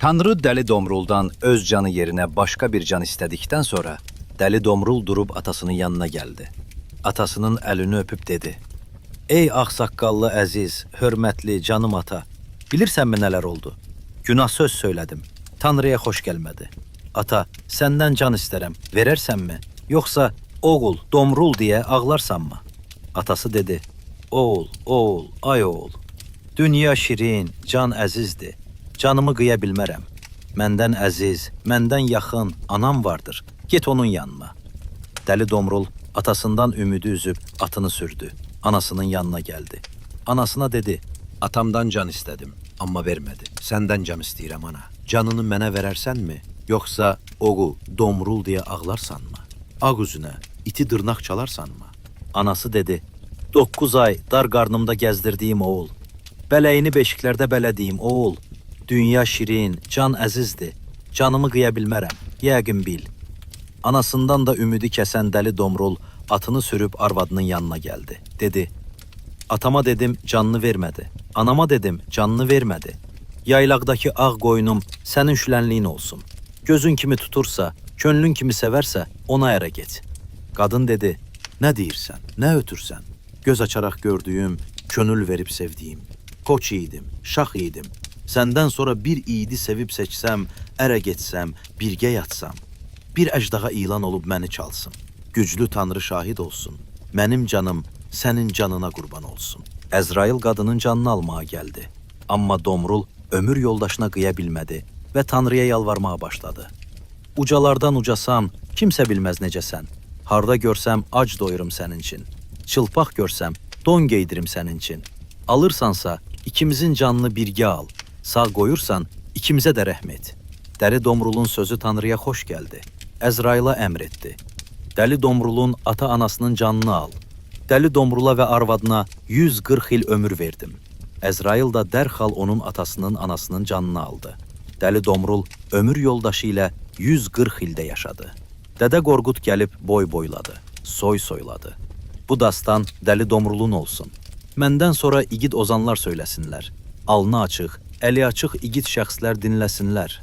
Tanrı Dəli Domruldan öz canı yerinə başqa bir can istədikdən sonra Dəli Domrul durub atasının yanına gəldi. Atasının əlini öpüb dedi: "Ey ağsaqqallı əziz, hörmətli canım ata, bilirsənmi nələr oldu? Günah söz söylədim. Tanrıya xoş gəlmədi. Ata, səndən can istərəm, verərsənmi? Yoxsa oğul, Domrul deyə ağlarsanmı?" Atası dedi: "Oğul, oğul, ay oğul. Dünya şirin, can əzizdir. Canımı qıya bilmərəm. Məndən əziz, məndən yaxın anam vardır. Get onun yanına." Dəli Domrul atasından ümidi üzüb atını sürdü. Anasının yanına gəldi. Anasına dedi: Atamdan can istədim, amma vermədi. Səndən can istəyirəm ana. Canını mənə verərsənmi, yoxsa oğul, Domrul deyə ağlarsanmı? Ağ üzünə iti dırnaq çalarsanmı? Anası dedi: 9 ay dar qarnımda gəzdirdiyim oğul, bələyini beşiklərdə bələdiyim oğul, dünya şirin, can əzizdir. Canımı qıya bilmərəm, yəqin bil. Anasından da ümidi kəsən Dəli Domrul atını sürüb arvadının yanına gəldi. Dedi: "Atama dedim, canını vermədi. Anama dedim, canını vermədi. Yaylaqdakı ağ qoyunum sənin şülənliyin olsun. Gözün kimi tutursa, könlün kimi sevərsə, ona ərə get." Qadın dedi: Nə deyirsən, nə ötürsən? Göz açaraq gördüyüm, könül verib sevdiyim. Koç idim, şah idim. Səndən sonra bir iyidi sevib seçsəm, ərə getsəm, birgə yatsam, bir əjdaha ilan olub məni çalsın. Güclü Tanrı şahid olsun. Mənim canım sənin canına qurban olsun. Əzrail qadının canını almağa gəldi. Amma Domrul ömür yoldaşına qıya bilmədi və Tanrıya yalvarmağa başladı. Ucalardan ucasan, kimsə bilməz necəsən. Harda görsəm ac doyurum sənin üçün. Çılpaq görsəm don geydirim sənin üçün. Alırsansa ikimizin canını birgə al. Sağ qoyursan ikimizə də rəhm et. Dəli Domrulun sözü Tanrıya xoş gəldi. Əzraila əmr etdi. Dəli Domrulun ata-anasının canını al. Dəli Domrula və arvadına 140 il ömür verdim. Əzrail da dərhal onun atasının, anasının canını aldı. Dəli Domrul ömür yoldaşı ilə 140 ildə yaşadı. Dədə Qorqud gəlib boy boyladı, soy soyladı. Bu dastan Dəli Domrulun olsun. Məndən sonra igid ozanlar söyləsinlər. Alnı açıq, əli açıq igid şəxslər dinləsinlər.